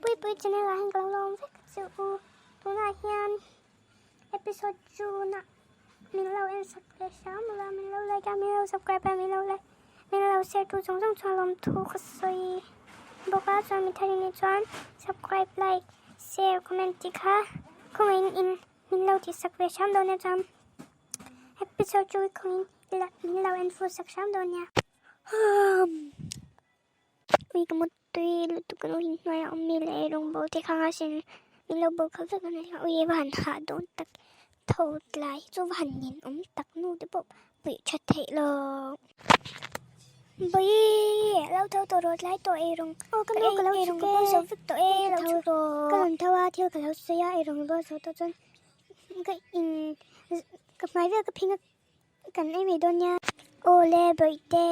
Puipui channel ah hian ka lo lawm vek che u. Tunah hian episode June ah min lo en sak leh hram ula, min lo like a, min lo subscribe a, min lo like, min lo share tu zawng zawng chuan lawmthu ka sawi bawk a. Chuan mi thar in nih chuan subscribe, like, share, comment tih kha khawngaihin in min lo tih sak ve hram dawn nia chuan episode chu khawngaihin ila min lo en full sak hram dawn nia. Humm. Ui ka mutui lutuk ka nu hi hnuaiah awm mi leh ei rawng bawl te kha nga sin min lo bawl khalh vek a ui va han hah dawn tak tho tlai hi chu va han nin awm tak nu te pawh puih that theih lo bawi lo tho tawh rawh tlai tawh ei rawng aw ka nu ka lo ei rawng ka bawl zo vek tawh e lo tho rawh ka rawn tho a thil ka lo sawi a ei rawng bawl zo tawh chuan ka in ka hmai vel ka phing a. Kan ei mai dawn nia. Awle bawihte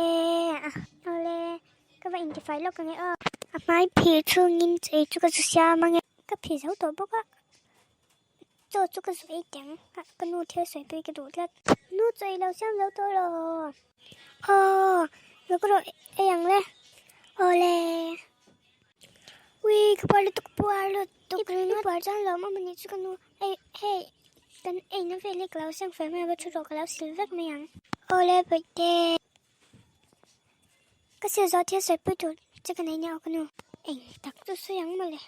awle ka va intifai lawk ange aw. A hmai phir chhungin chei chu ka zu siam ange. Ka phir zo tawh bawk a, chaw chu ka zu ei teh ang a, ka nu thil sawi pui ka duh tlat. Nu chaw ei lo siam zo tawh lo. Aw lo ka rawh ei ang le. Awle. Ui ka puar lutuk puar lutuk i puar chuan lawm awm anih chu ka nu ei hei kan eina vel hi ka lo seng fel mai a va thu rawh ka lo sil vek mai ang. Awle bawihte ka sil zawh thil sawi pui tur che ka nei nia aw ka nu. Eng tak chu sawi ang mawle.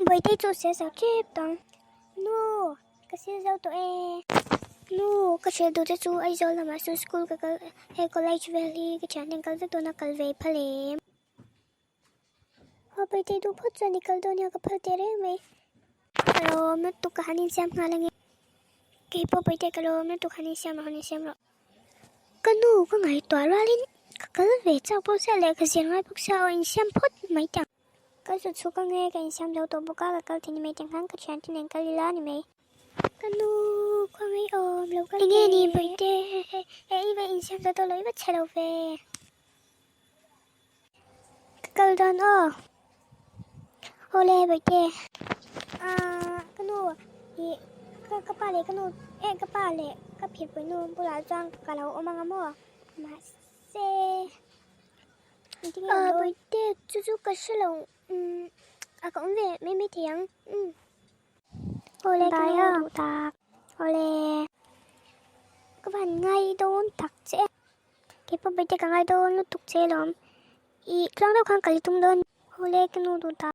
Bawihte chu sil zo tep tawh ang. Nu ka sil zo tawh e. Nu ka hrilh duh te chu Aizawl lamah sawn school ka kal hei college vel hi ka thian ten kal vek dawn a kal ve phal em. Aw Paitei duh phawt chuan i kal dawn nia ka phal teh reng mai. Ka lawm lutuk ka han insiam nghal ange. Keipawh Paitei ka lawm lutuk han insiam rawh han insiam rawh. Ka nu ka ngaihtuah rualin ka kal ve chak bawk sia leh ka zir ngai bawk sia aw insiam phawt mai teh ang. Ka zu chhuk ange ka insiam zo tawh bawk a ka kal thei ni mai teh ang khan ka thiante nen kal ila ni mai. Ka nu khawngaih awm lo kal teh. Enge ni Paite he i va insiam zo tawh lo i va chhe lo ve. Ka kal dawn aw. Awle bawihte. Aaa ka nu ih ka ka pa leh ka nu eh ka pa leh ka phirpui nu bulah chuan ka lo awm anga maw mahse engtin nge awm dawn. Bawihte chu chu ka hre lo umm a ka awm ve mai mai thei ang umm. Awle ka nu duh tak. Awle ka van ngai dawn tak che. Keipawh bawihte ka ngai dawn lutuk che alawm. Ih tluang deuh khan ka li tum dawn. Awle ka nu duh tak.